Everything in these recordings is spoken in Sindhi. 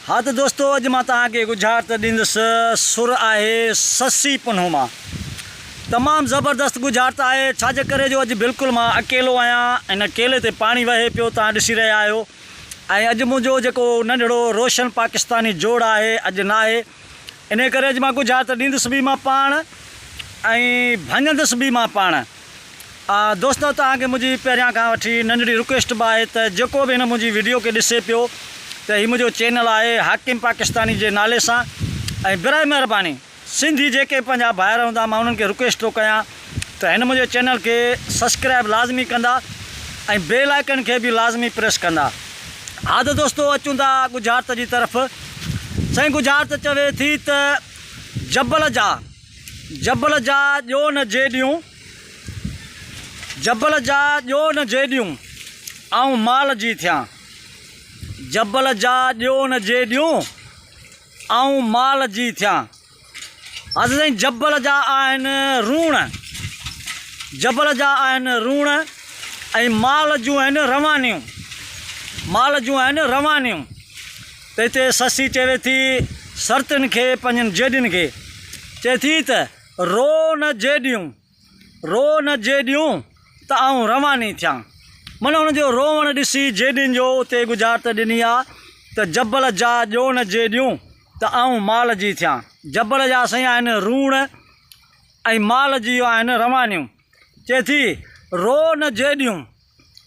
ها ته دوستو اڄ مان توهان کي ڳجهارت ڏيندس سر آهي سسي پنهون مان تمام زبردست ڳجهارت آهي ڇا جي ڪري جو اڄ بلڪل مان اڪيلو آهيان هن ڪيلي تي پاڻي وهي پيو توهان ڏسي رهيا آهيو ۽ اڄ منهنجو جيڪو ننڍڙو روشن پاڪستاني جوڙ آهي اڄ ناهي انهي ڪري اڄ مان ڳجهارت ڏيندس به مان پاڻ ۽ ڀڃندس به مان پاڻ. دوستو توهان کي منهنجي پهريان کان وٺي ننڍڙي رڪويسٽ به آهي ته جيڪو به هن منهنجي وڊيو کي ڏسي پيو ته هي منهنجو چينل آهي حاڪم پاڪستاني جي نالي سان ۽ برائي مهرباني سنڌي جيڪي به پنهنجا ڀائر هوندا مان انهن کي رڪويسٽ ٿو ڪيان ته هن منهنجي چينل کي سبسڪرائب لازمي ڪندا ۽ بيل آئيڪن کي به لازمي پريس ڪندا. ها ته دوستو اچون ٿا ڳجهارت جي طرف سائين ڳجهارت چوي ٿي ته جبل جا جبل جا ڄو نه جيڏيون، جبل جا ڄو نه جيڏيون، آئون مال جي ٿيان. جبل جا ڄو نه جيڏيون، آئون مال جي ٿيان. حضرت سائين جبل جا آهن روڻ، جبل جا آهن روڻ ۽ مال جون آهن روانيون، مال جون آهن روانيون. ته هتي سسي چوي ٿي سرتين کي پنهنجن جيڏين کي چئي ٿي ته رو نه جيڏيون، رو نه جيڏيون ته آئون رواني ٿيان. من هن جو روئڻ ڏسي جيڏين جو اتي ڳجهارت ڏني آ ته جبل جا ڄو نه جيڏيون ته آئون مال جي ٿيان. جبل جا سائين آهن روڻ ۽ مال جي آهن روانيون. چئي ٿي رو نه جيڏيون.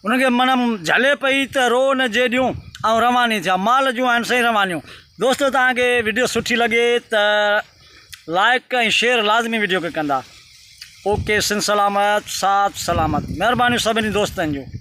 انهن کي من جهلي پئي ته رو نه جيڏيون آئون رواني ٿيان مال جون آهن سائين روانيون دوستو توهان کي وڊيو سٺي لڳي ته لائڪ ۽ شيئر لازمي وڊيو کي ڪندا اوڪي سنڌ سلامت ساٿ سلامت مهربانيون سڀني دوستن جون.